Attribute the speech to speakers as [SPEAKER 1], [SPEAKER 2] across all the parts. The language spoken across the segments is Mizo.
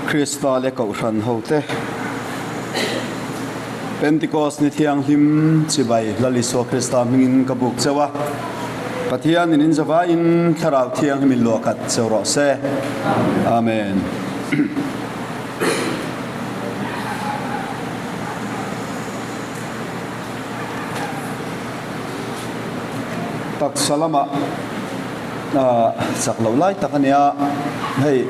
[SPEAKER 1] Krista leh Kohhran hote Pentecost ni thianghlim chibai Lal Isua Krista hmingin ka buk cheu a, Pathian in inzavaiin Thlarau Thianghlim in luahkhat cheu rawh se. Amen. Taksa lamah chak loh lai tak a nia, hei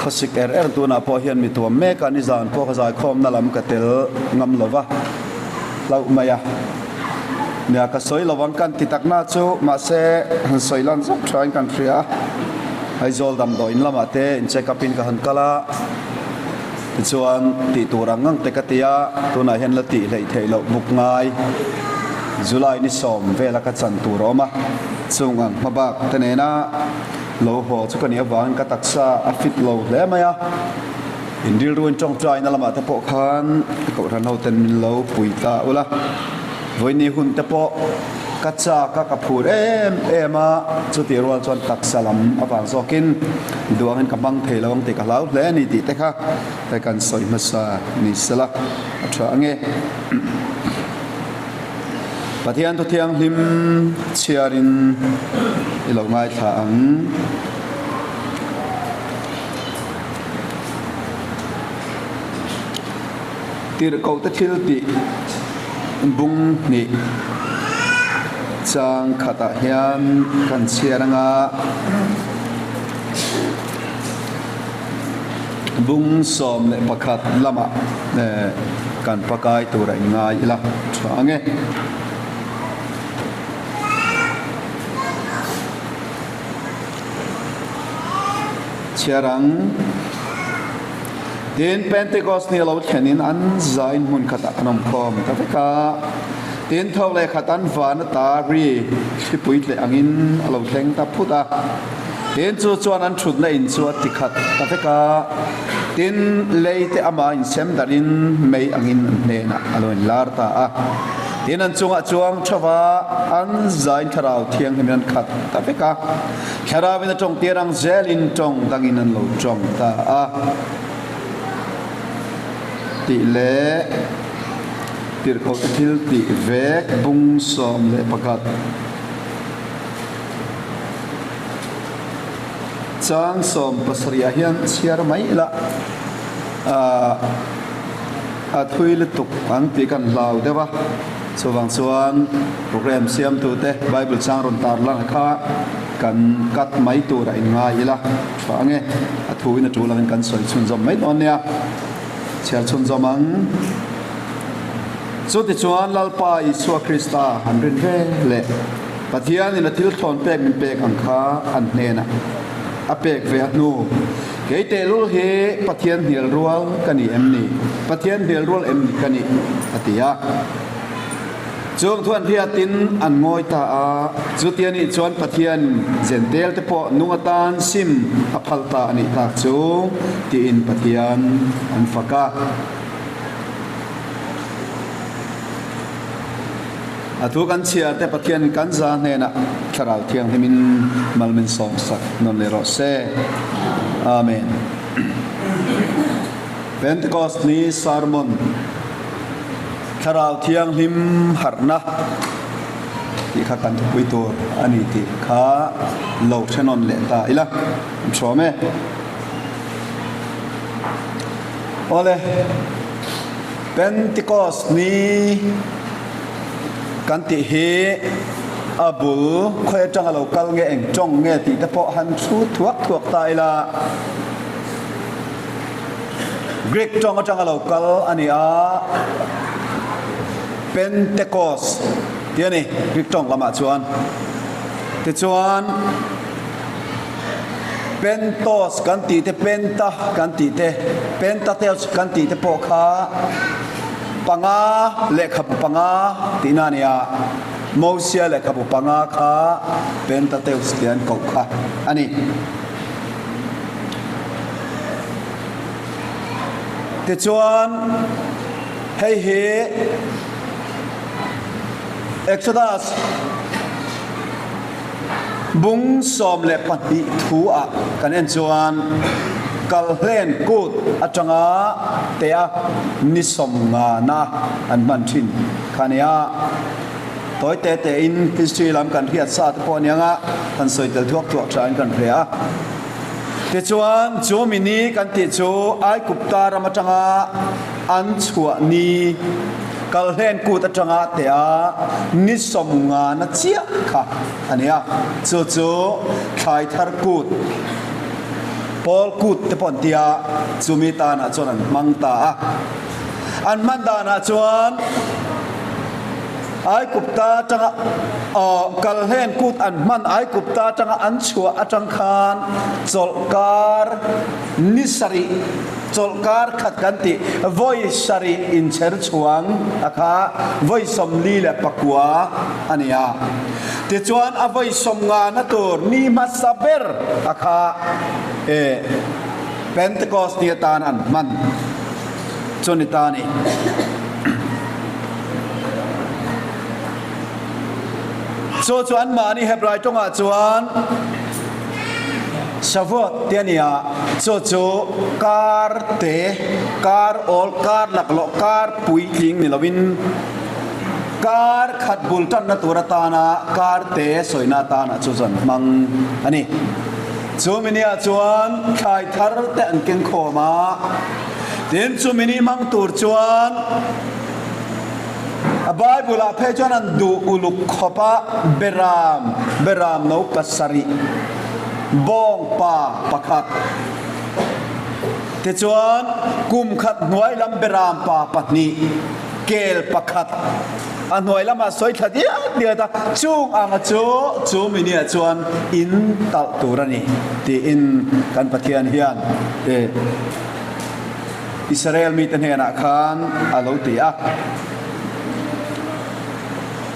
[SPEAKER 1] khawsik er er tunah pawh hian mi tuam mek a, nizan pawh ka zaikhawmna lam ka tel ngam lo va, hlauh mai a. Nia ka sawi lo ang kan ti takna chu mahse han sawi lan zawk thain kan hria a, Aizawl damdawiin lamah te in check up in ka han kal a. Tichuan, tih tur ang ang te ka ti a, tunah hian la tih hleih theih loh buk ngai. July ni sawm vela ka chan tur a awm a, chung ang hma bak te nena lo haw chu ka nih avangin ka taksa a fit lo hle mai a. In rilru in tawngtaina lamah te pawh khan Kohhran ho ten min lo pui ta ula, vawiini hun te pawh ka chak a, ka phur em em a, chutih rual chuan taksa lam avang zawkin duangin ka hmang thei lo ang tih ka hlau hle a ni tih te kha hei kan sawi hmasa ni sela a tha ange. Pathian thu thianghlim chhiarin i lo ngaithla ang. Tirhkohte thil tih bung hnih chang khatah hian kan chhiar anga bung 11 lamah kan pakai tur a inngai ila tha ang e. Chhiar ang. Tin, Pentecost ni a lo thlenin an zain hmun khatah an awm khawm ta vek a. Tin, thawk leh khat an van ata ri thlipui tleh angin a lo thleng ta phut a. Tin, chu chuan an thutna in chu a ti khat ta vek a. Tin, lei te amah insem darhin mei angin an hnenah a lo inlar ta a. Tin, an chungah chuang thava an zain thlarau thianghlimin an khat ta vek a. Thlarauin a tawng tir ang zelin tawng dangin an lo tawng ta a tih leh tirhkohte thil tih vek bung 11 chang 70 ah hian chhiar mai ila a thui lutuk ang tih kan hlau deuh a. Chuvang chuan program siamtute Bible chang rawn tar lang kha kan cut mai tur a inngai ila tha ange. A thuin a tul angin kan sawi chhunzawm mai dawn nia. Chhiar chhunzawm ang. Chutichuan Lalpa Isua Krista han rin ve leh Pathianin a thil thlawn pek min pek ang kha an hnenah a pek ve a hnu. Kei tehlul hi Pathian hnial rual ka ni em ni? Pathian hnial rual em ni ka nih? a ti a. Chung thuan hriatin an ngawi ta a, chuti anih chuan Pathian Zentel te pawh nung atan sim a phal ta a nih tak chu, tiin Pathian an fak a. A thu kan chhiar te Pathian kan za hnenah Thlarau Thianghlimin mal min sawmsak nawn leh rawh se. Amen. Pentecost ni sermon Thlarau Thianghlim harhna tih kha kan thupui tur a ni tih kha lo hre nawn leh ta ila. An hrawm e. Awle. Pentecost ni kan tih hi a bul khawi atanga lo kal nge eng tawng nge tih te pawh han thu thuak thuak ta ila. Greek tawng atanga lo kal a ni a, Pentecost tih a ni Greek tawng lamah chuan. Tichuan Pentos kan tih te, Penta kan tih te, Pentateuch kan tih te pawh kha panga lehkhabu panga tihna a ni a, Mosia lehkhabu panga kha Pentateuch tih an koh kha a ni. Tichuan hei hi Exodus Bung 12 thu ah kan en chuan. Kalhlen Kut atanga tea ni sawmngana an hman thin kha a ni a. Tawi te tein history lam kan hriat sa te pawh a ni ang a, han sawi tel thuak thuak thain kan hria a. Tichuan, chu mi ni kan tih chu Aigupta ram atanga an chhuah ni, Kalhlen Kut atanga tea ni sawmngana chiah kha a ni a. Chu chu Thlai Thar Kut, Pawl Kut te pawh an ti a, chumi tanah chuan an hmang ta a. An hman danah chuan Aigupta atanga Kalhlen Kut an hman Aigupta atanga an chhuah atang khan chawlhkar ni sarih, chawlhkar khat kan tih, vawi sarih inchher chhuang a kha vawi 49 a ni a. Tichuan a vawi sawmngana tur ni hmasa ber a kha Pentecost ni atan an hman. Chu ni ta ni. Chu chu anmahni Hebrai tawngah chuan Shavuot tih a ni a, chu chu kar te, kar awl, kar laklawh, kar puitling ni lovin kar khat bul tanna tur atana kar te sawina atana chu chu an hmang a ni. Chu mini-ah chuan thlai thar te an keng khawm a. Tin, chu mini hmang tur chuan a Bible-ah phei chuan an duh uluk khawp a, Beram, beram no pasarih, bawng pa pakhat. Tichuan, kum khat hnuai lam beram pa pahnih, kel pakhat a hnuai lamah sawi thla diat diat a, chung anga chu chu miniah chuan in talh tur a ni, tiin kan Pathian hian Israel mite hnenah khan a lo ti a.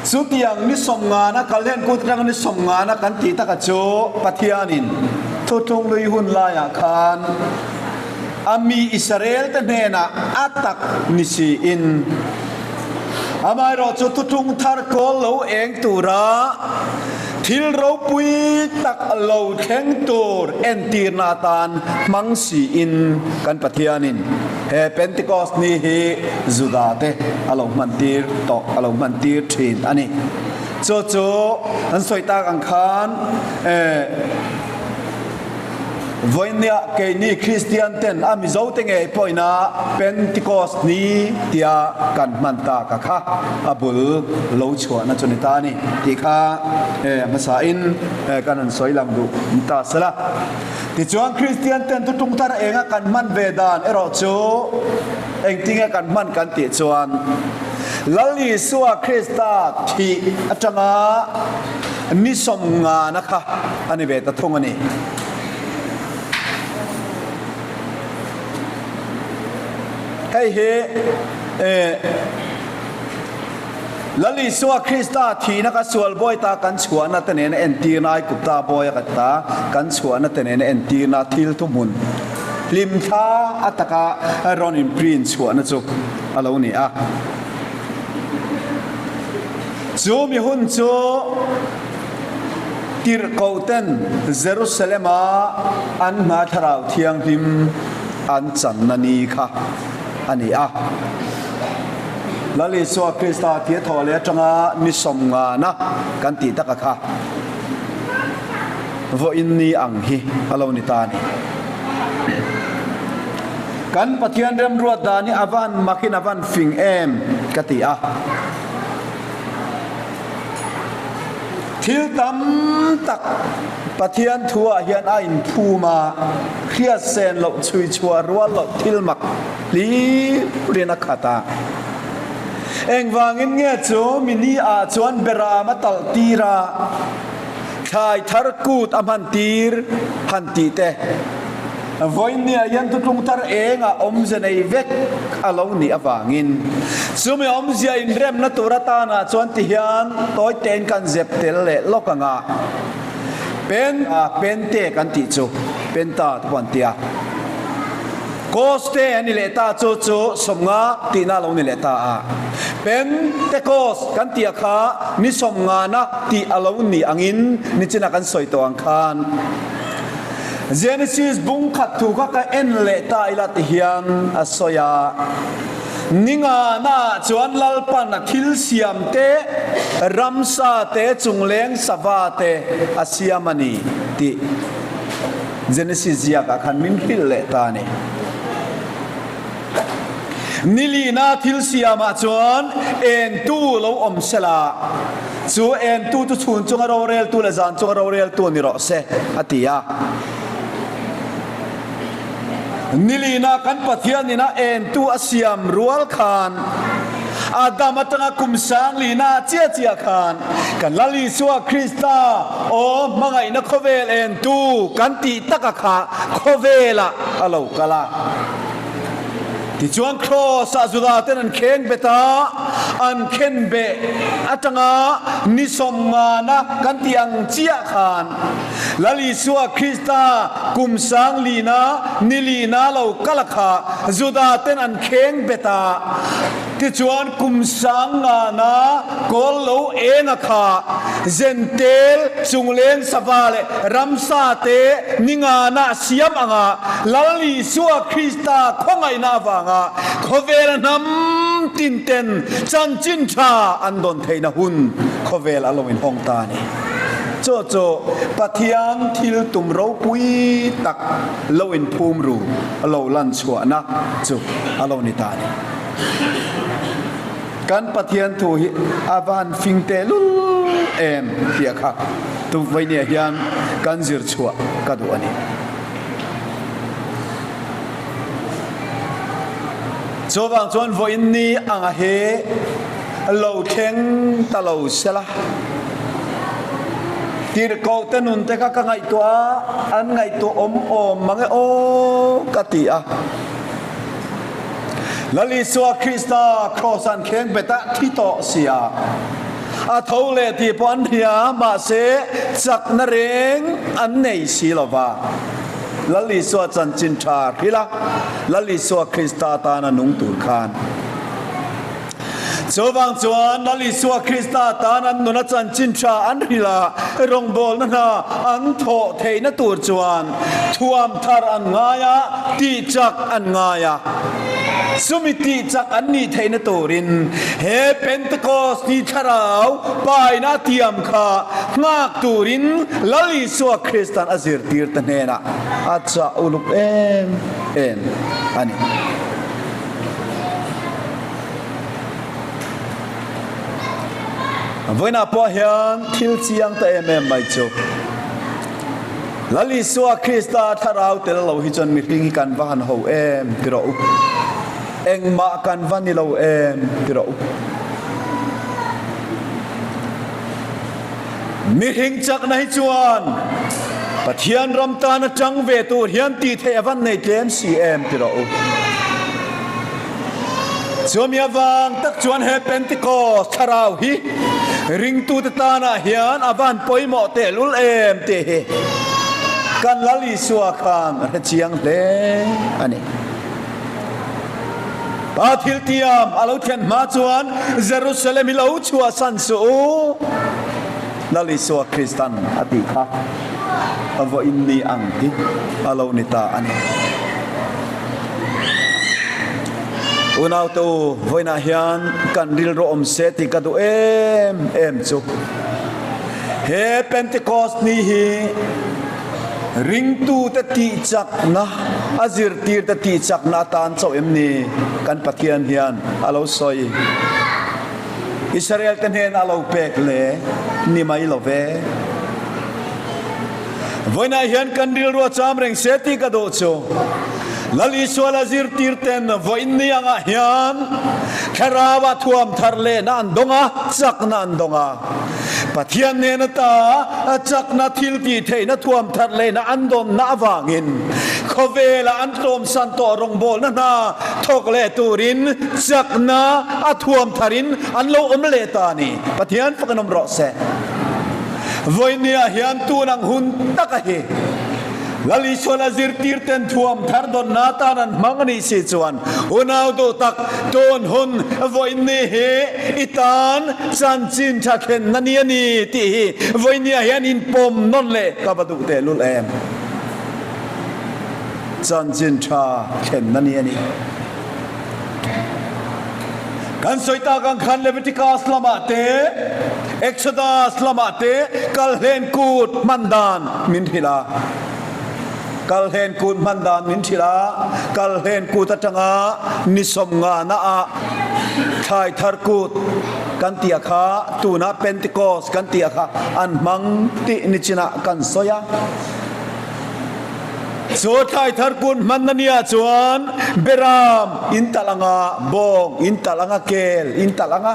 [SPEAKER 1] Chutiang ni sawmngana Kalhen kut atanga ni sawmngana kan tih taka chu Pathianin thuthlung lui hun laiah khan a mi Israel te hnenah a tak ni siin amaherawh chu thuthlung thar kawl lo eng tura Thil ropui tak lo thleng tur entirna atan hmang siin kan Pathianin he Pentecost ni hi Juda te a lo hmantir tawh, a lo hmantir thin a ni. Chu chu an sawi tak ang khan eh Vawinia keini Kristian ten a Mizo te ngei pawhin a Pentecost ni tia kan hman tak a kha a bul lo chhuahna chu ni ta a ni tih kha hmasa in kan han sawi lang duh ta sela. Tichuan Kristian ten thutlung thar enga kan hman ve dan erawh chu engtinge kan hman kan tih chuan Lal Isua Krista thih atanga ni sawmngana kha a ni ve ta thung a ni. Hei hi Lal Isua Krista thihna kha sual bawi ta kan chhuahna te nena entirna Aigupta bawi a ka ta kan chhuahna te nena entirna thil thuhmun hlimthla a taka rawn inprint chhuahna chu a lo ni a. Chu mi hun chu Tirhkohten Jerusalem-a an hna Thlarau Thianghlim an channa ni kha a ni a. Lal Isua Krista thih a thawh leh atanga ni sawmngana kan tih taka kha vawiin ni ang hi a lo ni ta a ni. Kan Pathian remruat dan hi a van makin a van fing em ka ti a. Thil tam tak Pathian thuah hian a inphum a, hriatsen loh chhui chhuah rual loh thil mak hlirin a khat a. Engvangin nge chu mi ni ah chuan beram a talh tir a, thlai thar kut a hman tir han tih te? Vawinia hian thutlung thar engah awmzia nei vek a lo nih avangin chumi awmzia inremna tur atanah chuan ti hian tawi tein kan zep tel leh lawk ang a. Pen a Pente kan tih chu Penta te pawh an ti a. Koste a ni leh ta chu chu sawmnga tihna a lo ni leh ta a. Pentecost kan tih a kha ni sawmngana tih a lo nih angin nichina kan sawi tawh ang khan. Genesis bung khat thu kha ka en leh ta ila ti hian a sawi a. Ningana ah chuan Lalpan a thil siam te, ramsa te, chungleng sava te a siam a ni tih Genesis ziak ah khan min hrilh leh ta a ni. Nilina thil siam ah chuan entu lo awm sela, chu entu chu chhun chunga roreltu leh zan chunga roreltu ni rawh se, a ti a. Nilina kan Pathian ina entu a siam rual khan Adam atanga kum sanglina chiah chiah khan kan Lal Isua Krista aw hmangaihna khawvel entu kan tih taka kha khawvelah a lo kal a. Tichuan Kraws-ah Juda-ten an kheng bet a, an khen beh atanga ni sawmngana kan tih ang chiah khan Lal Isua Krista kum sang lina ni lina lo kal a kha Juda-ten an kheng bet a. Tichuan kum sang ngana kawl lo eng a kha Zentel chungleng sava leh ramsa te ni ngana siam anga Lal Isua Krista khawngaihna avanga khawvela hnam tin ten chanchin tha an dawn theihna hun khawvel a lo inhawng ta a ni. Chu chu Pathian thil tum ropui tak lo inphum ru a lo lan chhuahna chu a lo ni ta a ni. Kan Pathian thu hi a van fing tehlul em tih kha tukvainia hian kan zir chhuah ka duh a ni. Chuvang chuan vawiin ni anga hi lo thleng ta lo sela. Tirhkoh te nun te kha ka ngaihtuah a, an ngaihtuah awm awm mang e aw ka ti a. Lal Isua Krista kraws an kheng bet a thi tawh si a, a tho leh tih pawh an hria, mahse chakna reng an nei si lo va. Lal Isua chanchin tha hrilh a, Lal Isua Krista tana nung tur khan. Chuvang chuan Lal Isua Krista tan an nuna chanchin tha an hrilh a, rawngbawlna hna an thawh theihna tur chuan thuam thar an ngai a, tihchak an ngai a. Chumi tihchak an nih theihna turin he Pentecost ni thlarau paina tiam kha nghak turin Lal Isua Kristan a zirtirte hnenah a chah uluk em em a ni. Vawiinah pawh hian thil chiang ta em em mai chu Lal Isua Krista thlarau tel lo hi chuan mihring hi kan va han ho em ti rawh u. Engmah kan va ni lo em ti rawh u. Mihring chakna hi chuan Pathian ram tana tang ve tur hian tih theih a van nei tlem si em ti rawh u. Chumi avang tak chuan he Pentecost thlarau hi ringtute tanah hian a van pawimawh tehlul em tih hi kan Lal Isua khan a hrechiang hle a ni. Pa thil tiam a lo thlen hma chuan Jerusalem hi lo chhuahsan suh u, Lal Isua Kristan a tih kha a vawiin ni ang hi a lo ni ta a ni. Unaute u, vawiinah hian kan rilru awm se tih ka duh em em chu. He Pentecost ni hi Ringtute tihchakna, a zirtirte tihchakna atan chauh em ni kan Pathian hian a lo sawi? Israelte hnenah a lo pek le ni mai lo ve. Vawiinah hian kan rilru a cham reng se tih ka duh chu Lal Isua la zirtirten vawiin ni angah hian Thlarauah thuam thar lehna an dawng a, chakna an dawng a. Pathian hnen ata a chakna thil tih theihna thuam that lehna an dawnna avangin khawvela an tlawmsan tawh rawngbawlna hna thawk leh turin chakna a thuam tharin an lo awm leh ta a ni. Pathian fak an awm rawh se. Vawinia hian tun ang hun taka hi Lal Isuan a zirtirten thuam thar dawnna atan an hmang a nih si chuan unau duh tak tun hun vawiinni hi i tan chanchin tha thlenna ni a ni tih hi vawiinniah hian inpawm nawn leh ka va duh tehlul em. Chanchin Tha thlenna ni a ni. Kan sawi tak ang khan Leviticus lamah te, Exodus lamah te kalhlen kut hman dan min hrilh a. Kalhlen kut hman dan min hrilh a, kalhlen kut atanga ni sawmngana ah thlai thar kut kan tih a kha, tunah Pentecost kan tih a kha an hmang tih nichinah kan sawi a. Chu thlai thar kut hman a nia chuan beram in talh ang a, bawng in talh ang a, kel in talh ang a.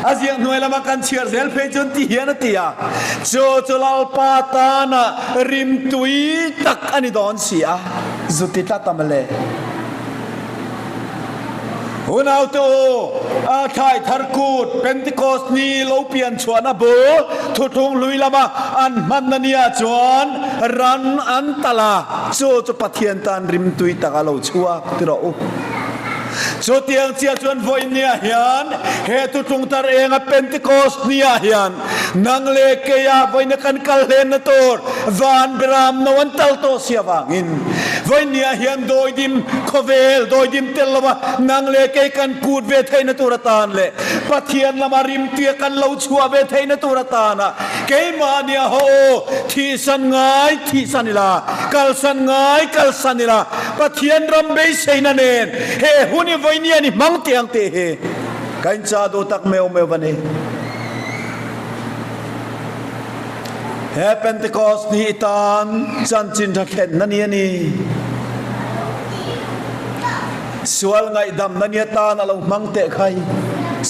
[SPEAKER 1] A ziak hnuai lama kan chhiar zel phei chuan ti hian a ti a, Chu chu Lalpa tana rimtui tak a ni dawn si a, zu ti tlat a mawle. Unaute u, a thlai thar kut Pentecost ni lo pian chhuahna bul Thuthlung hlui lama an hmanna nia chuan ran an talh a, chu chu Pathian tan rimtui tak a lo chhuak ti rawh u. Chutiang chiah chuan vawiin nia hian he Thuthlung thar enga Pentecost nia hian nang leh keia vawiina kan kal hlenna tur van beram no an tal tawh si avangin vawiin nia hian dawidim khawvel dawidim tel lova nang leh kei kan kut ve theihna tur atan leh Pathian lama rimtuia kan lo chhuah ve theihna tur atana keimahnia haw aw thihsan ngai thihsan ila kalsan ngai kalsan ila Pathian ram beiseina nen he hun i vawiin hian i hmang teh ang tih hi ka inchah duh tak meuh meuh a ni. He Pentecost ni i tan chanchin tha thlenna ni a ni. Sual ngaihdamna ni atan a lo hmang teh khai.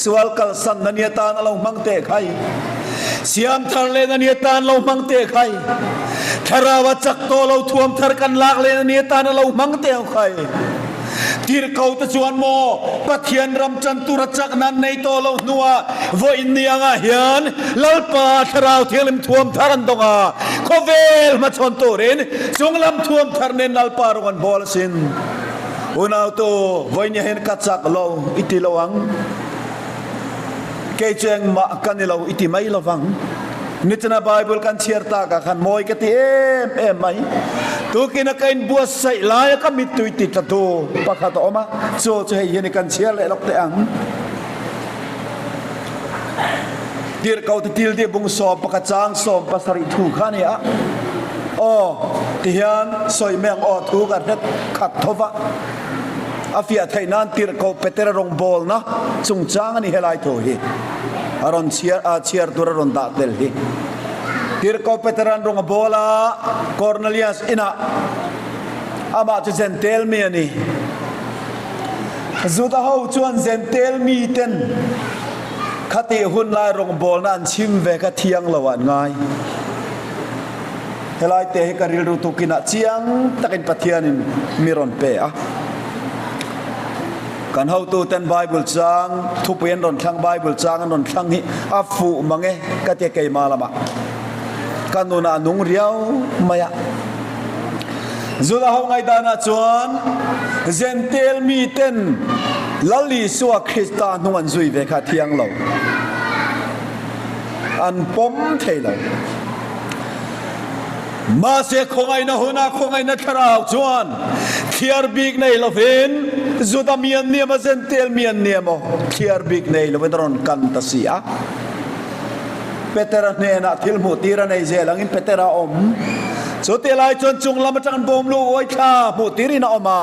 [SPEAKER 1] Sual kalsanna ni atan a lo hmang teh khai. Siam thar lehna ni atan lo hmang teh khai. Thlarau a chak tawh lo thuam thar kan lak lehna ni atan a lo hmang teh ang khai. Tirhko te chuan maw Pathian ram chan tur a chakna an nei tawh loh hnuah vawiin ni angah hian Lalpa Thlarau Thianghlim thuam thar an dawng a, khawvel hmachhawn turin chunglam thuam thar nen Lalpa rawng an bawl asin. Unautu, vawiin hian ka chak lo i ti lo ang. Kei chu engmah ka ni lo i ti mai lovang. Nichina Bible kan chhiar takah khan mawi ka ti em em mai. Tukina ka inbuatsaih laia ka mittui ti tlatu pakhat a awm a, chu chu hei hian i kan chhiar leh lawk teh ang. Tirhkohte tildih bung sawm pakhat chang 17 thu kha a ni a. Aw, tihian sawi mai ang aw thu ka hret khat tho va. A fiah theih nan tirhkoh Petera rawngbawlna chungchang a ni helai thu hi a rawn chhiar a chhiar tur a rawn dah tel hi. Tirhkoh Petera'n rawng a bawl a, Kornelias inah amah chu Jentail mi a ni. Juda ho chuan Jentail miten khatih hun lai rawngbawlna an chhim ve kha thiang lo ah an ngai. Helai te hi ka rilru tukinah chiang takin Pathianin mi rawn pe a. Kan hotuten Bible chang thupui an rawn thlang, Bible chang an rawn thlang hi a fuh mang e ka tia keimah lamah ka nunah a nung riau mai a. Juda ho ngaihdanah chuan Jentail miten Lal Isua Krista hnung an zui ve kha a thiang lo. An pawm thei lo. Mahse khawngaihna hunah khawngaihna thlarau chuan thliar bik nei lovin Juda mi an ni emaw Jentail mi an ni emaw thliar bik nei lovin a rawn kan ta si a. Petera hnenah thil hmuh tir a nei zel angin Petera a awm. Chutih lai chuan chung lam atang bawm lu uai thla hmuh tirin a awm a.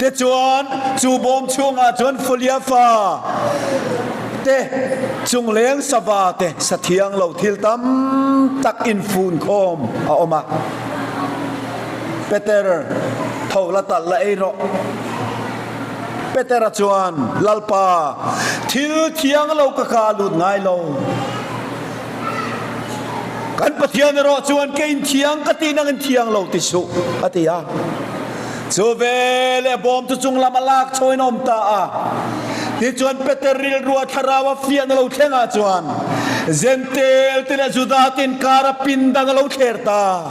[SPEAKER 1] Tichuan chu bawm chhungah chuan Fulia fa te, chungleng sava te, sa thiang lo thil tam tak infun khawm a awm a. Peter, tho la talh la ei rawh. Petera chuan, Lalpa, thil thiang lo ka ka lut ngai lo. Kan Pathian erawh chuan kei in thiang ka tih nangin thiang lo ti suh, a ti a. Chu veleh bawm chu chung lam a lak chhoin a awm ta a. Tichuan Peter rilrua thlarau a fiahna lo thlengah chuan Jentail te leh Juda te inkara pindan a lo thler ta.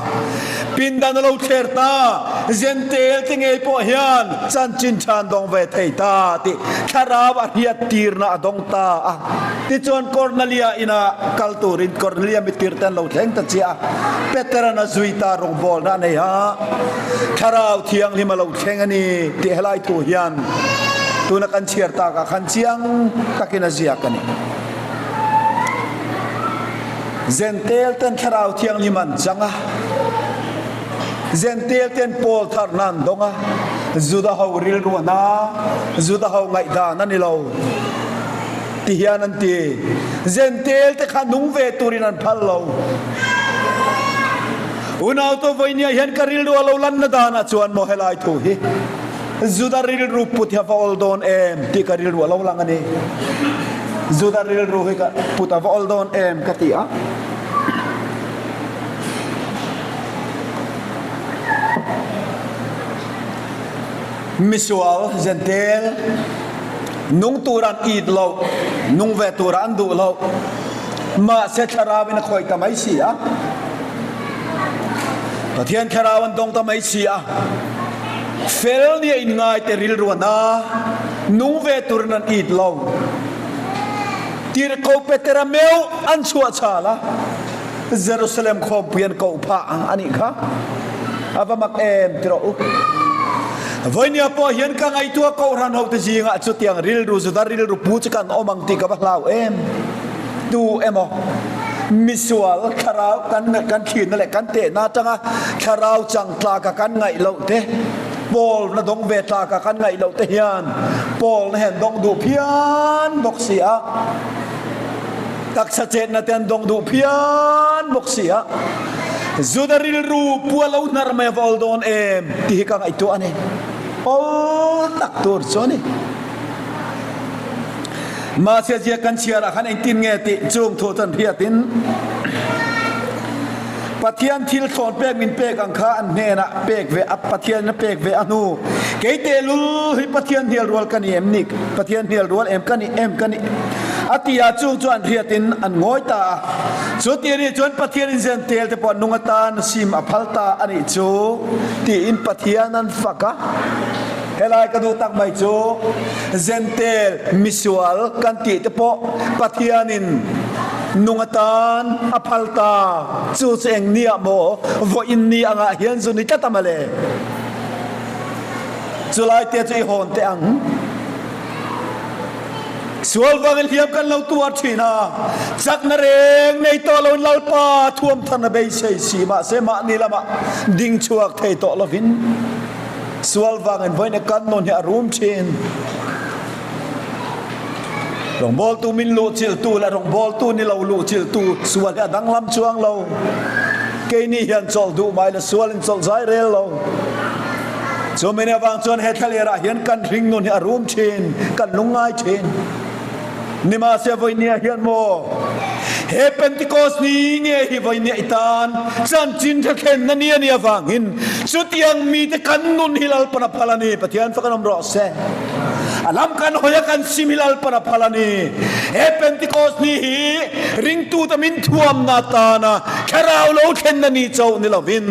[SPEAKER 1] Pindan a lo thler ta. Jentail te ngei pawh hian chanchin tha an dawng ve thei ta tih thlarau a hriattirna a dawng ta a. Tichuan Kornelia inah kal turin Kornelia mitirte an lo thleng ta chiah a, Petera'n a zui ta rawngbawlna a nei a, Thlarau Thianghlim a lo thleng a ni tih helai thu hian tuna kan chhiar takah khan chiang takin a ziak a ni. Jentail ten Thlarau Thianghlim an chang a, Jentail ten pawl tharna an dawng a, Juda ho rilru a na, Juda ho ngaihdan a ni lo ti hian an ti. Jentail te kha nung ve turin an phal lo. Unautu vawinia hian ka rilru a lo lanna danah chuan maw helai thu hi Juda rilru put hi a va awl dawn em tih ka rilru a lo lang a ni. Juda rilru hi ka put a va awl dawn em ka ti a. Misual Jentail nung tura an it loh, nung ve tura an duh loh, mahse thlarau in a khawih ta mai si a. Pathian thlarau an dawng ta mai si a. Fel nia inngai te rilru a na, nung ve turin an it lo. Tirhkoh Petera meuh an chhuah chhal a, Jerusalem khawmpui an koh phah a nih kha. A va mak em ti rawh u. Vawinia pawh hian ka ngaihtuah Kohhran hote zingah chutiang rilru Juda rilru pu chu kan awm ang tih ka va hlau em. Tu emaw misual thlarau kan kan thlinna leh kan tehna atanga thlarau chang tlaka kan ngaih loh te, Paul na dawng ve tlaka kan ngaih loh te hian Paul na hian dawng duh phian bawk si a, taksa chetna te an dawng duh phian bawk si a, Juda rilru pu a lo hnar mai a va awl dawn em tih hi ka ngaihtuah a ni. Awl tak tur chu a ni. Mahse ziak kan chhiar ah khan engtin nge tih chung thu chuan hriatin Pathian thil thlawn pek min pek ang kha an hnenah pek ve a Pathian a pek ve a hnu kei tehlul hi Pathian hnial rual ka ni em ni Pathian hnial rual em ka ni em ka ni a ti a chung chu an hriatin an ngawi ta a chuti anih chuan Pathian in zen tel te pawh nung atan sim a phal ta anih chu tiin Pathian an fak a. Helai ka duh tak mai chu Jentail misual kan tih te pawh Pathianin nung atan a phal ta, chu chu eng ni ah maw vawiin ni angah hian zu ni tlat a mawle. Chulai te chu i hawn teh ang. Sual vangin hliam kan lo tuar thin a, chakna reng nei tawh loin Lalpa thuam tharna beisei si mahse mahni lamah ding chhuak thei tawh lovin, Sual vangin vawiin kan nun hi a rum thin. Rawngbawltu min luhchilhtu leh rawngbawltu ni lo luhchilhtu sual hi a danglam chuang lo. Keini hian chawlh duh mai la sualin chawlh zai rel lo. Chumi avang chuan he thlalerah hian kan hring nun hi a rum thin, kan lungngai thin. Nimahse vawinia hian maw he Pentecost ni nge hi vawinia i tan chanchin tha thlenna ni a nih avangin chutiang mite kan nun hi Lalpan a phal a ni. Pathian fak an awm rawh se. A lam kan hawi a kan sim hi Lalpan a phal a ni. He Pentecost ni hi ringtute min thuamna atana thlarau lo thlenna ni chauh ni lovin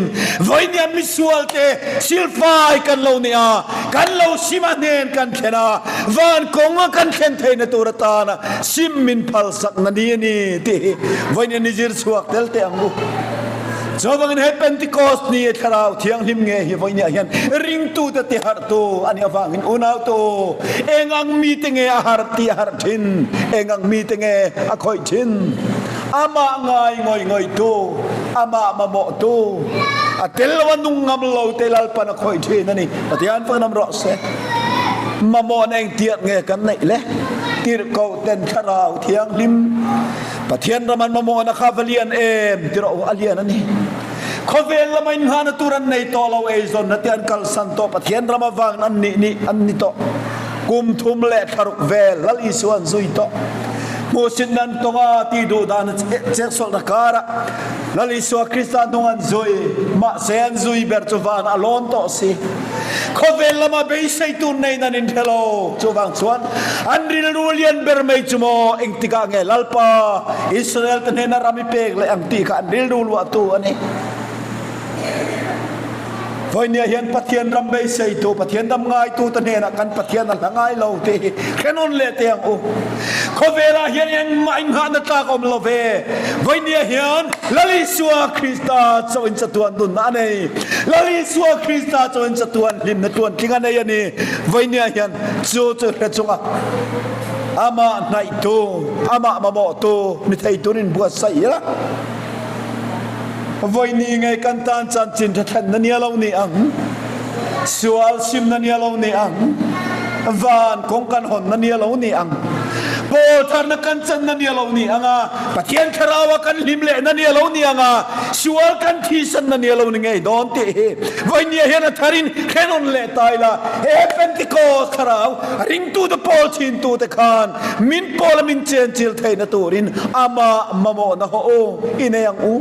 [SPEAKER 1] vawinia misualte silfai kan lo nih a, kan lo sim a hnen kan thlen a, Van kawnga kan thlen theihna tur atana sim min phalsakna ni a ni tih hi vawiin ni zir chhuak tel teh ang u. Chuvangin he Pentecost ni Thlarau Thianghlim nge hi vawiin ah hian ringtute tiharhtu a nih avangin unautu eng ang mite nge a harh tih a harh thin, eng ang mite nge a khawih thin. Amah ngai ngawih ngawihtu, amah mamawhtu, a tel lo a nung ngam lo te Lalpan a khawih thin a ni. Pathian faknam rawh se. Mamawhna engtiat nge kan neih le? Tirhkoh ten Thlarau Thianghlim Pathian ram an mamawhna kha va lian em ti rawh u, a lian a ni. Khawvel lama inngahna tur an nei tawh lo, eizawnna te an kalsan tawh, Pathian ram avangin an nih nih an ni tawh. Kum thum leh thlaruk vel Lal Isua an zui tawh. Hmuhsitna an tawng a, tih duh dan a cheksawlhna karah Lal Isua Krista hnung an zui, mahse an zui ber chu van a lawn tawh si. Khawvel lama beisei tur neiin an inhre lo. Chuvang chuan an rilru lian ber mai chu maw engtikah nge Lalpa Israel te hnena ram i pek leh ang tih kha an rilru luahtu a ni. Vawinia hian Pathian ram beiseitu, Pathian ram ngaitute hnenah kan Pathian a hla ngai lo tih hi hre nawn leh teh ang u. Khawvelah hian engmah inghahna tlak awm lo ve. Vawinia hian Lal Isua Krista chauhin chatuan nunna a nei. Lal Isua Krista chauhin chatuan hlimna tluantling a nei a ni. Vawinia hian chu chu hre chunga amah hnaihtu, amah mamawhtu ni thei turin buatsaih ila. Vawiini ngei kan tan chanchin tha thlenna nia lo ni ang, sual simna nia lo ni ang, van kawng kan hawnna nia lo ni ang, pawl tharna kan channa nia lo ni ang a, Pathian Thlaraua kan hlim lehna nia lo ni ang a, sual kan thisanna nia lo ni ngei dawn tih hi vawinia hian a tharin hrenawn leh ta ila. He Pentecost Thlarau ringtute pawl thintute khan Min pawl a min chenchil theihna turin amah mamawhna haw u i nei ang u,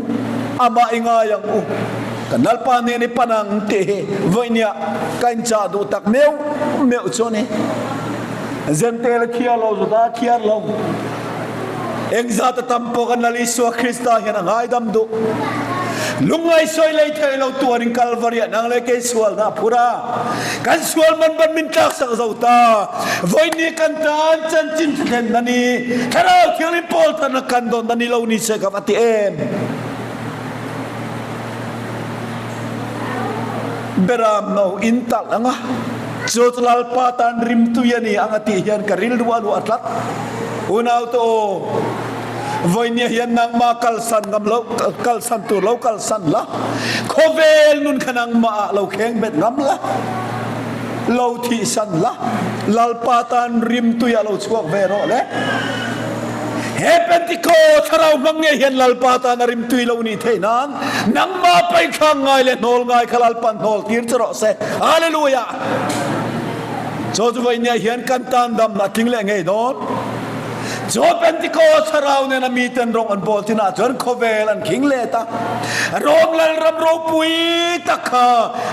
[SPEAKER 1] amah i ngai ang u, kan Lalpa hnen i pan ang tih hi vawinia ka inchah duh tak meuh meuh chu a ni. Zentel a thiar lo, Juda a thiar lo. Engzat a tam pawh kan Lal Isua Krista hian a ngaidam duh. Lungngai sawi lei thei lo tuarin Kalvariah nang leh kei sualna a phur a. Kan sual man ban min tlaksak zo ta. Vawiini kan tan chanchin thlen na ni, Thlarau Thianghlim pawl tharna kan dawn na ni lo ni se ka va ti em. Beram no in talh ang a, chu chu Lalpa tan rimtui a ni ang a tih hian ka rilru a luah tlat. Unaute aw, vawinia hian nangmah kalsan ngam lo, kalsan tur lo kalsan la, khawvel nun kha nangmah ah lo kheng bet ngam la, lo thihsan la, Lalpa tan rimtui ah lo chhuak ve rawh le. He Pentecost thlarau hmang ngei hian Lalpa tan a rimtui lo nih theih nan nangmah paihthlang ngai leh hnawl ngai kha Lalpan hnawl tir che rawh se. Hallelujah! Chaw chu vawinia hian kan tan damna a tling leh ngei dawn. Chaw Pentecost thlarau nena miten rawng an bawl chinah chuan khawvel an khing let a. Rom Lalram ropui tak kha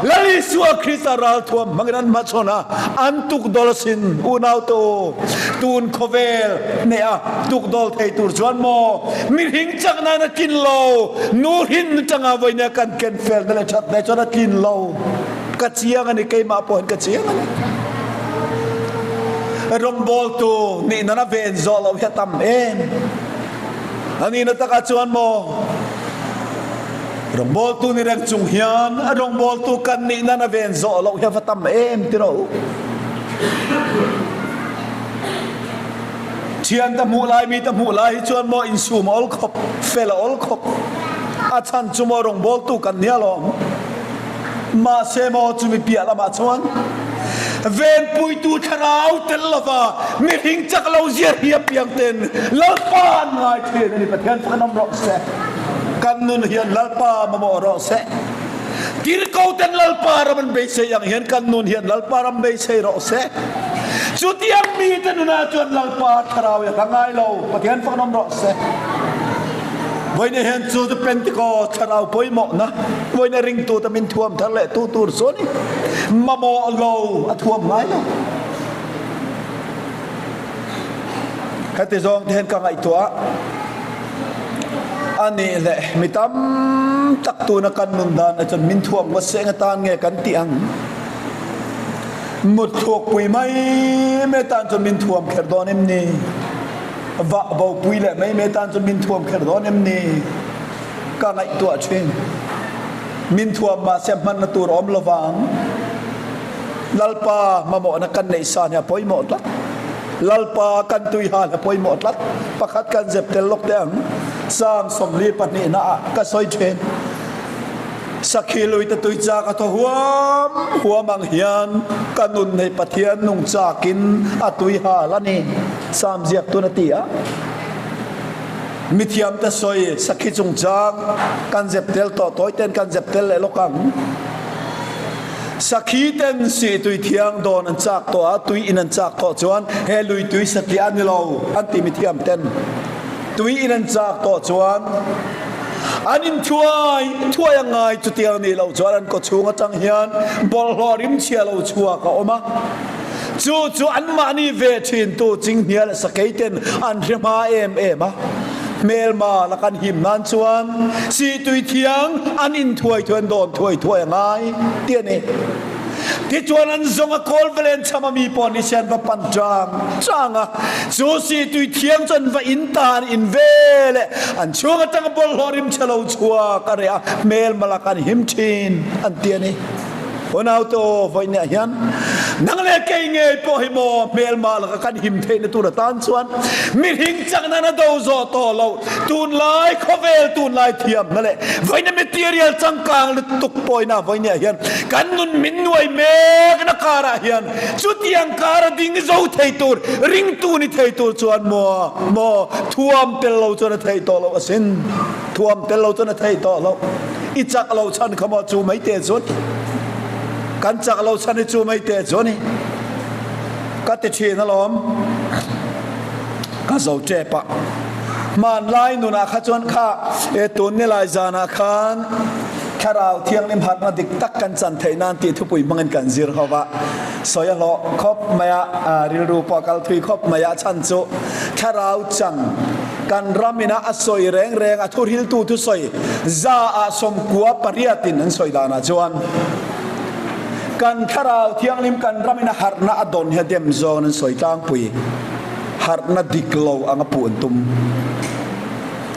[SPEAKER 1] Lal Isua Krista ralthuam hmangin an hmachhawn a, an tukdawl asin. Unaute u, tun khawvel hneh a tukdawl thei tur chuan maw mihring chaknain a tlin lo, nu hrin atanga vawinia kan ken felna leh thatna hi chuan a tlin lo. Ka chiang a ni, keimah pawh hian ka chiang a ni. Rawngbawltu nih nan a ven zawh loh hi a tam em. A nihna takah chuan maw rawngbawltu ni reng chung hian a rawngbawltu kan nih nan a ven zawh loh hi a va tam em ti rawh u. Thian ta hmuh lai mi ta hmuh lai hi chuan maw insum a awl khawp, fel a awl khawp. A chhan chu maw rawngbawltu kan nia lawm. Mahse maw chumi piah lamah chuan venpuitu thlarau tel lova mihring chak lo zia hi apiang ten Lalpa an ngai thin a ni. Pathian chu kan awm rawh se. Kan nun hian Lalpa mamawh rawh se. Tirhko ten Lalpa ram an beisei ang hian kan nun hian Lalpa ram beisei rawh se. Chutiang mite nunah chuan Lalpa thlarau hi a hla ngai lo. Pathian chu kan awm rawh se. Vawiin hian chu chu Pentecost thlarau pawimawhna, vawiin a ringtute min thuam thar leh tu tur chu a ni. Mamawh lo a thuam ngai lo. Heti zawng te hian ka ngaihtuah a nih leh mi tam tak tuna kan nun dan ah chuan min thuam ngawt se eng atan nge kan tih ang? Mut thluakpui mai mai tan chuan min thuam kher dawn em ni? Vah bopui leh mai mai tan chuan min thuam kher dawn em ni? Ka ngaihtuah thin. Min thuam mahse hmanna tur a awm lovang. Lalpa mamawhna kan neih san hi a pawimawh tlat. Lalpa kan tui hal hi a pawimawh tlat. Pakhat kan zep tel lawk teh ang. Psalm 42 ah ka sawi thin. Sakhi luite tui chak a thaw huam huam ang hian ka nun nei Pathian nung chakin a tui hal a ni, Psalm ziaktun a ti a. Mithiamte sawi sakhi chungchang kan zep tel tawh tawi ten kan zep tel leh lawk ang. Sakhi ten sih tui thiang dawn an chak tawh a, tui in an chak tawh chuan he lui tui satliah a ni lo an ti mithiam ten. Tui in an chak tawh chuan an inthuai thuai a ngai chutiang nih loh chuan an kawchhung atang hian bawlhhlawh rimchhia lo chhuak a awm a, chu chu anmahni ve thintu chinghnia leh sakei ten an hre hma em em a. Hmelma laka an him nan chuan sihtui thiang an in thuai thuai an dawn thuai thuai a ngai tih a ni. Tichuan an zawng a kawl va len cham a mi pawh ni se an va pan chang chang a, chu sihtui thiang chu an va in ta an in ve leh an chhung atanga bawlhhlawh rim chhe lo chhuak a reh a, hmelma laka an him thin an ti a ni. Unaute aw, vawiinah hian nang leh kei ngei pawh hi maw hmelma laka kan him theihna tur atan chuan mihring chakna na do zawh tawh loh tunlai khawvel tunlai thiamna leh vawiina material changkang lutuk pawina vawiinah hian kan nun min nuai mekna karah hian chutiang kara ding zo thei tur ringtu ni thei tur chuan maw maw thuam tel lo chuan a theih tawh loh asin thuam tel lo chuan a theih tawh loh. I chak lo chan kha maw chu mai te chu ani. Kan chak lo chan hi chu mai te chu ani. Ka ti thin alawm. Ka zo tep a. Hmanlai nunah kha chuan kha e tun nilai zanah khan Thlarau Thianghlim harhna dik tak kan chan theih nan tih thupui hmangin kan zir ho va. Sawi a hlawh khawp mai a, rilru pawh a kal thui khawp mai a, a chhan chu Thlarau chan Kan ram ina a sawi reng reng a thuhriltu thusawi za ah 98 in an sawi danah chuan kan Thlarau Thianghlim kan ram ina harhna a dawn hi a dem zawng an sawi tlangpui. Harhna dik lo anga puh an tum.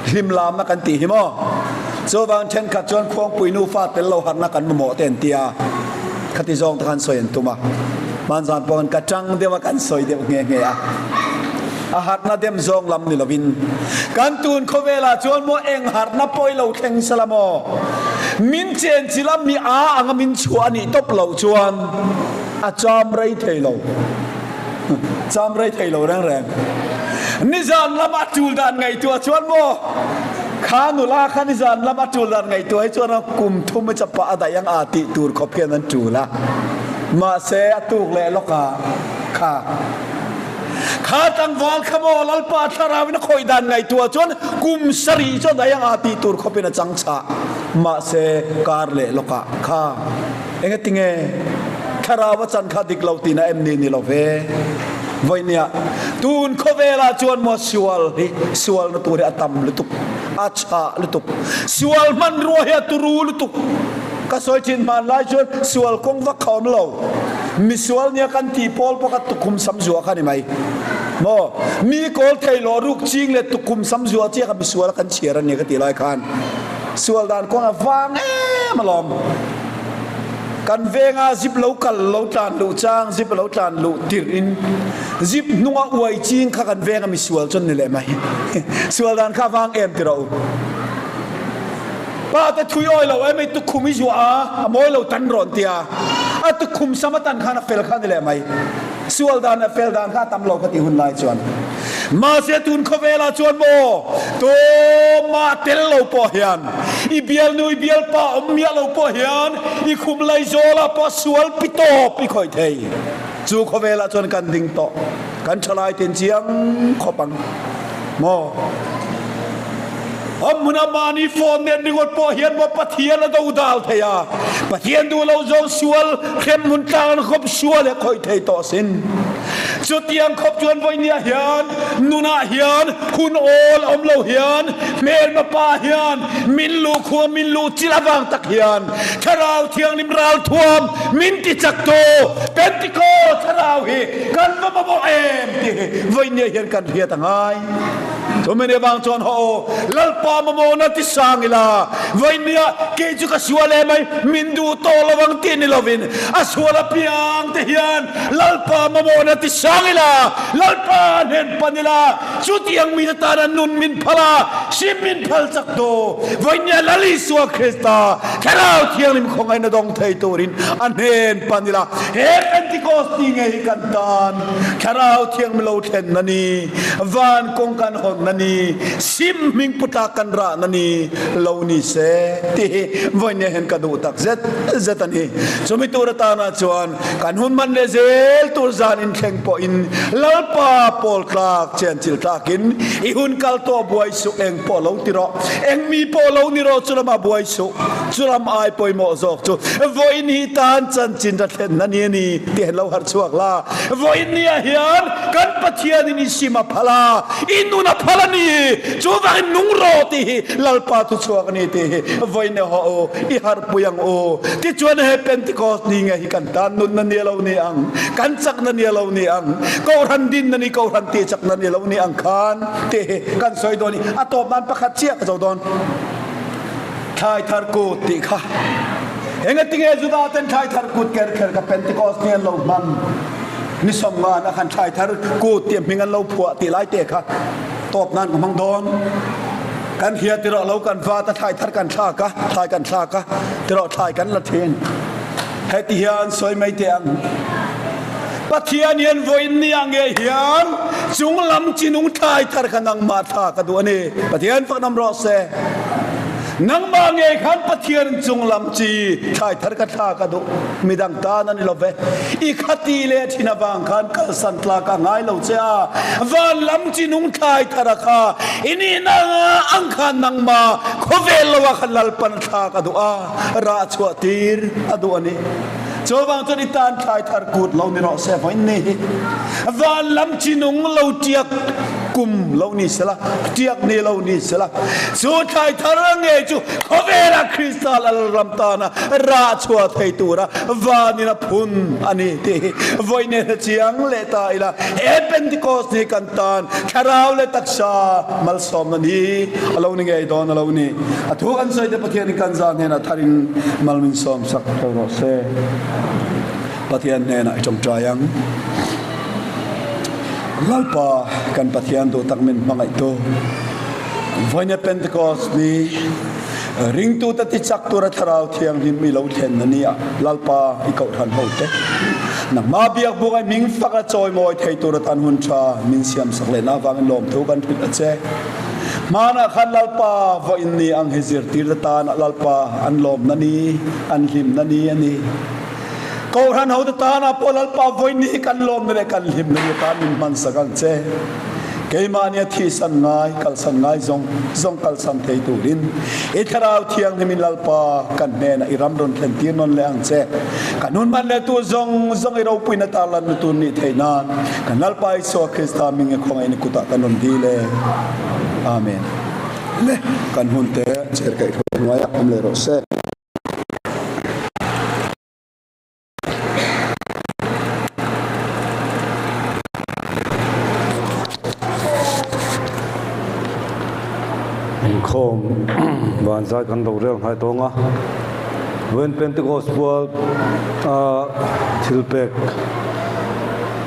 [SPEAKER 1] Hlimlamna kan tih hi maw? Chuvang thenkhat chuan Khuangpui nufa tel lo harhna kan mamawh te an ti a, khati zawng te khan sawi an tum a. Hmanzan pawh kan ka tang deuh a kan sawi deuh nghe nghe a. A harhna dem zawng lam ni lovin kan tun khawvelah chuan maw eng harhna pawi lo thleng sela maw? Min chen chilh a mi a anga min chhuah a nih tawp loh chuan a cham rei thei lo. Cham rei thei lo reng reng. Nizan lama tul dan ngaihtuah chuan maw kha nula kha nizan lama tul dan ngaihtuah hi chuan a kum thum a chapah a daih ang a tih tur khawp hian an tul a. Mahse a tuk leh lawkah kha Kha tlangval kha maw Lalpa thlarauin a khawih dan ngaihtuah chuan kum sarih chuan daih anga tih tur khawpin a chang chhah. Mahse kar leh lawkah kha engatinge thlarau a chan kha dik lo tihna em ni ni lo ve? Vawinia tun khawvelah chuan maw sual hi sualna tur hi a tam lutuk, a chhah lutuk, sual hmanrua hi a turu lutuk. Ka sawi thin hmanlai chuan sual kawng vak kha awm lo. Misual nia kan tih pawl pawh kha tukhum sam zuah kha ni mai. Maw? Mi kawl thei lawh ruk ching leh tukhum sam zuah chiah kha misual a kan chhiar a nia ka tih lai khan sual dan kawng a vang em alawm. Kan venga zip lo kal lo tlan luh chang zip a lo tlan luh tirh in zip hnunga uai ching kha kan venga misual chuan ni leh mai. Sual dan kha a vang em ti rawh u. Pa te thui awi lo em ei tukhum i zuah a, a mawi lo tan rawn tia. A tukhum sam a tan khan a fel kha ni leh mai. Sual dan leh fel dan kha a tam lo ka ti hun lai chuan. Mahse tun khawvelah chuan maw tumah tel lo pawh hian i bialnu i bialpa awm miah lo pawh hian i khum laizawlah pawh sual pi tawp i khawih thei. Chu khawvelah chuan kan ding tawh. Kan thalai ten chiang khawp ang maw? A hmuna mahni phone nen ringawt pawh hian maw Pathian a do dal thei a, Pathian duh lo zawng sual hrem hmun tlang an khawp sual he khawih thei tawh sin. Chutiang khawp chuan vawinia hian nunah hian hun awl awm lo hian hmelma pa hian min luh khua min luh chilh avang tak hian Thlarau Thianghlim ralthuam min ti chak tu Pentecost Thlarau hi kan va mamawh em tih hi vawinia hian kan hriat a ngai. Chumini avang chuan haw aw, Lalpa mamawhna ti sang ila, vawinia kei chu ka sual em ai, min duh tawh lo ang tih ni lovin, a sual apiang te hian Lalpa mamawhna ti sang ila, Lalpa hnen pan ila, chutiang mite tana nun min phal a, hrim min phal chak tu, vawinia Lal Isua Krista Thlarau Thianghlim khawngaihna dawng thei turin a hnen pan ila, he Pentecost ni ngei hi kan tan Thlarau Thianghlim lo thlenna ni. Van kawng kan hawn na ni, sim hming putlak kan rah na ni lo ni se tih hi vawinia hian ka duh tak zet zet a ni. Chumi tur atana chuan kan hun man leh zel tur zan inthleng pawhin Lalpa pawl tlak chenchil tlakin i hun kal tawh buai suh eng pawh lo ti rawh, eng mi pawh lo ni rawh chulamah buai suh, chulam ai pawimawh zawk chu vawiin hi tan chanchin ra thlen na ni a ni tih hian lo harh chhuak la. Vawiin ni ah hian kan Pathianin i sim a phal a, i nun a phal. phal a ni. Chuvangin nung rawh tih hi Lalpa thuchhuak a ni tih hi vawiin e haw u, i harhpui ang u. Tichuan he Pentecost ni nge hi kan tan nunna ni a lo ni ang, kan chakna ni a lo ni ang, Kohhran dinna ni, Kohhran tihchakna ni a lo ni ang khan tih hi kan sawi dawn i a tawp nan pakhat chiah ka zo dawn. Thlai thar kut tih kha engatinge Juda ten thlai thar kut ker kher kha Pentecost ni an lo hman? Ni sawmngan a khan thlai thar kut tih hming an lo phuah tih lai te kha tawp nan ka hmang dawn. Kan hria tirawh lo kan vat a thlai thar kan thlak a, thlai kan thlak a tirawh thlai kan la thin. Heti hian sawi mai teh ang. Pathian hian vawiin ni ah ngei hian chunglam chinung thlai thar kha nangmah thla ka duh a ni. Pathian faknam rawh se. Nangmah ngei khan Pathian in chunglam chi thlai thar ka thla ka duh. Midang tan a ni lo ve. I khati leh thin avang khan kalsan tlak a ngai lo che a. Van lam chinung thlai thar a kha i nihna ang khan nangmah khawvel lo ah khan Lalpan thla ka duh a. Rah chhuah tir a duh a ni. Chuvang chuan i tan thlai thar kut lo ni rawh se vawiin ni hi. Van lam chinung lo tiak kum lo ni sela, tiak ni lo ni sela, chu thlai thar ngei chu khawvela Krista Lalram tana rah chhuah thei tura vanin a phun a ni tih hi vawiin hi hre chiang leh ta ila. He Pentecost ni kan tan thlarau leh taksa malsawmna ni a lo ni ngei dawn a lo ni. A thu kan sawi te Pathian in kan za hnenah tharin mal min sawm sak theu rawh se. Pathian hnenah i tawngtai ang. Lalpa kan Pathian duh tak min hmangaih tu. Vawinia Pentecost ni ringtu te ti chak tura thlarau thianghlim i lo thlen a ni a Lalpa i kohhran ho te nangma biak buk ai hming fak a chawimawi thei tur atan hun tha min siam sak lehna avangin lawmthu kan hrilh a che. Hmanah khan Lalpa vawiin ni ang hi zirtirte tana Lalpa an lawmna ni, an hlimna ni a ni. Kohhran hote tana pawh Lalpa vawiin ni hi kan lawmna leh kan hlimna ni atan min hmansak ang che. Keimahnia thihsan ngai, kalsan ngai zawng zawng kalsan thei turin i Thlarau Thianghlimin Lalpa kan hnenah i ram rawn thlentir nawn leh ang che. Kan hun hman leh tur zawng zawng i ropuina tarlanna tur nih theih nan Kan Lalpa Isua Krista hming i khawngaih na kutah kan rawn dil e. Amen. Le kan hun te cher kaih hruai hnuaiah awm leh rawh se.
[SPEAKER 2] Inkhawm vanzai kan lo rel hnai tawng a, Vawiin Pentecost pual a thil pek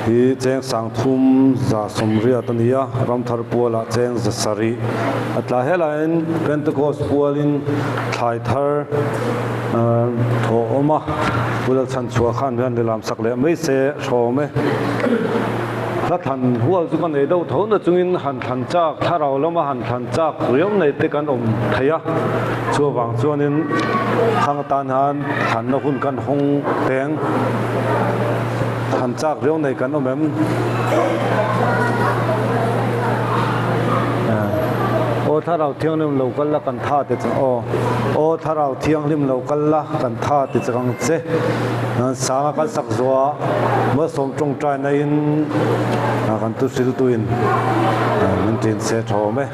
[SPEAKER 2] hi cheng sangthum 180 a ni a, Ramthar pualah cheng 700 a tla helaiin Pentecost pualin thlai thar thawh a awm a, Pu Lalchhanchhuah khan hian lehlam sak leh mai se hrawm e. Hla thlan hual chu ka nei deuh tho na chungin han thlan chak, thlarau lama han thlan chak riau nei te kan awm thei a, chuvang chuanin khang atan hian thlanna hun kan hawng teng thlan chak riau nei kan awm em? Aw thlarau thianghlim lo kal la kan tha ti che aw aw thlarau thianghlim lo kal la kan tha ti che ang che. Sanga kan sak zuah Malsawm tawngtai na in kan tu hril tu in min tin se tha awm e.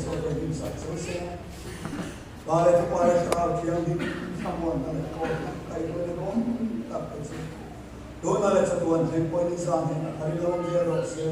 [SPEAKER 3] Isua venghim sak cheu se. Pa leh Fapa leh Thlarau Thianghlim thlamuanna leh kawlna kaihhruaina duhawm tak te chu tuna leh chatuan thleng pawhin i zan hian a thar i lo awm zel rawh se.